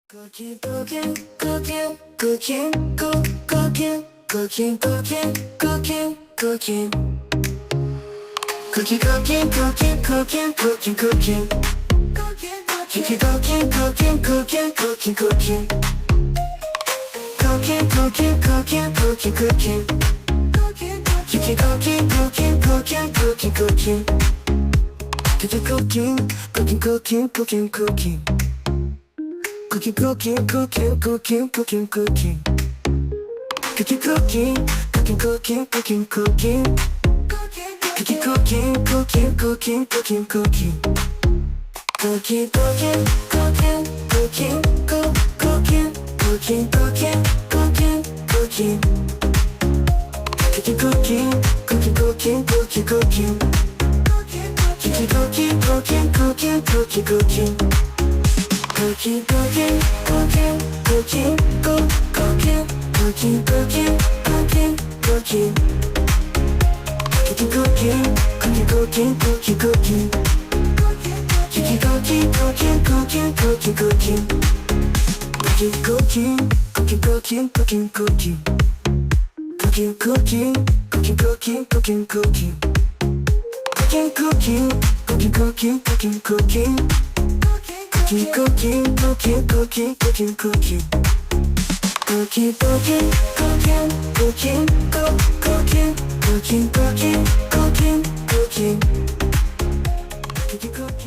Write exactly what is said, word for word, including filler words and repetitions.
Cooking, cooking, cooking, cooking, coo-, cooking, cooking, cooking, cooking. Cooking, cooking, cooking, cooking, cooking, cooking. Cooking, cooking, cooking, cooking, cooking, cooking. Cooking, cooking, cooking, cooking, cooking. Cooking, cooking, cooking, cooking, cooking, cooking. Cooking, cooking, cooking, cooking, cooking, cooking. Cooking, cooking, cooking, cooking, cooking, cooking. Cooking, cooking, cooking, cooking, cooking, cooking. Cooking, cooking, cooking, cooking, cooking, cooking. Cooking, cooking, cooking, coo-, cooking. Cooking, cooking, cooking, cooking. Cooking, cooking, cooking, cooking, cooking, cooking. Cooking, cooking, cooking, cooking, cooking, cooking. Cooking, cooking, cooking, cooking, coo-, cooking. Cooking, cooking, cooking, cooking, cooking. Cooking, cooking, cooking, cooking, cooking. Cooking, cooking, cooking, cooking, cooking, cooking. Cooking, cooking, cooking, cooking, cooking, cooking. Cooking, cooking, cooking, cooking, cooking, cooking. Cooking, cooking, cooking, cooking, cooking, cooking. Cooking, cooking, cooking, cooking, cooking, cooking. Cooking, cooking, cooking, coo-, cooking. Cooking, cooking, cooking, cooking. Cooking, cooking.